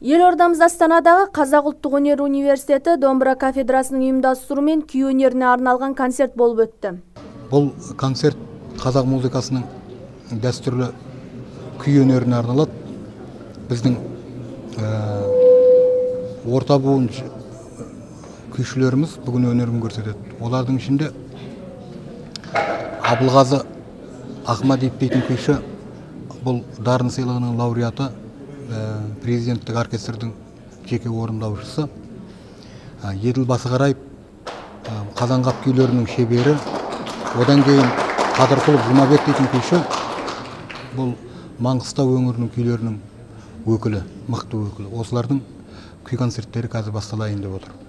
Елордамыз Астанадағы Қазақ ұлттық өнер университеті домбыра кафедрасының ұйымдастыруымен күй өнеріне арналған концерт болып өтті. Бұл концерт қазақ музыкасының дәстүрлі күй өнеріне арналады. Біздің орта буын күйшілеріміз бүгін өнерін көрсетеді. Олардың ішінде Абылғазы Ахмадиев дейтін күйші, бұл Дарын сыйлығының лауреаты, президенттік оркестрдің жеке орындаушысы, Еділ Басығараев Қазанғап күйлерінің шебері, одан кейін Қадырқұлов Жұмабек дейтін күйші, бұл Маңғыстау өңірінің күйлерінің өкілі, мықты өкілі. Осылардың күй концерттері қазір басталайын деп отыр.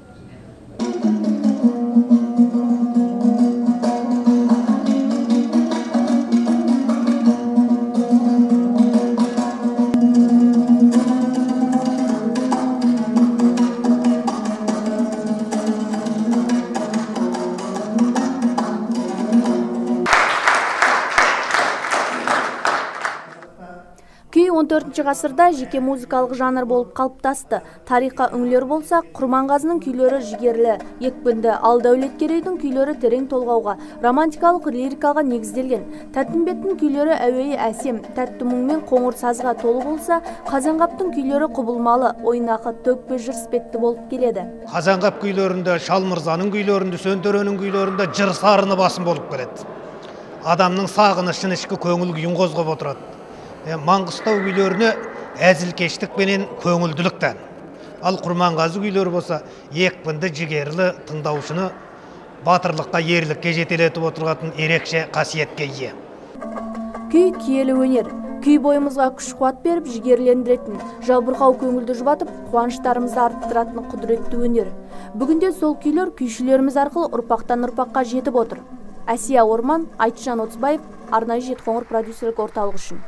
Күй 14 ғасырда жеке музыкалық жанр болып қалыптасты. Тарихқа үңілер болсақ, Құрманғазының күйлері жігерлі, екпінді, ал Дәулеткерейдің күйлері терең толғауға, романтикалық лирикаға негізделген. Тәттімбеттің күйлері әуейі әсем, тәтті мұң мен қоңыр сазға толы болса, Қазанғаптың күйлері құбылмалы, ойнақы, төкпе жыр іспетті болып келеді. Қазанғап күйлерінде, Шалмырзаның күйлерінде, Сөнтөренің күйлерінде жыр сарыны басым болып келеді. Адамның сағынышын, ішкі көңіл күйін қозғап отырады. Маңғыстау күйлеріне әзілкештік пенен көңілділік тән. Ал Құрманғазы күйлері болса, екпінді, жігерлі тыңдаушыны батырлыққа, ерлікке жетелетіп отыратын ерекше қасиетке ие. Күй киелі өнер. Күй бойымызға күш қуат беріп, жігерлендіретін, жабырқау көңілді жұбатып, қуаныштарымызды арттыратын құдіретті өнер. Бүгінде сол күйлер күйшілеріміз арқылы ұрпақтан ұрпаққа жетіп отыр. Әсия Орман, Айтжан Отызбаев, арнайы Жетіқоңыр продюсерлік орталық үшін.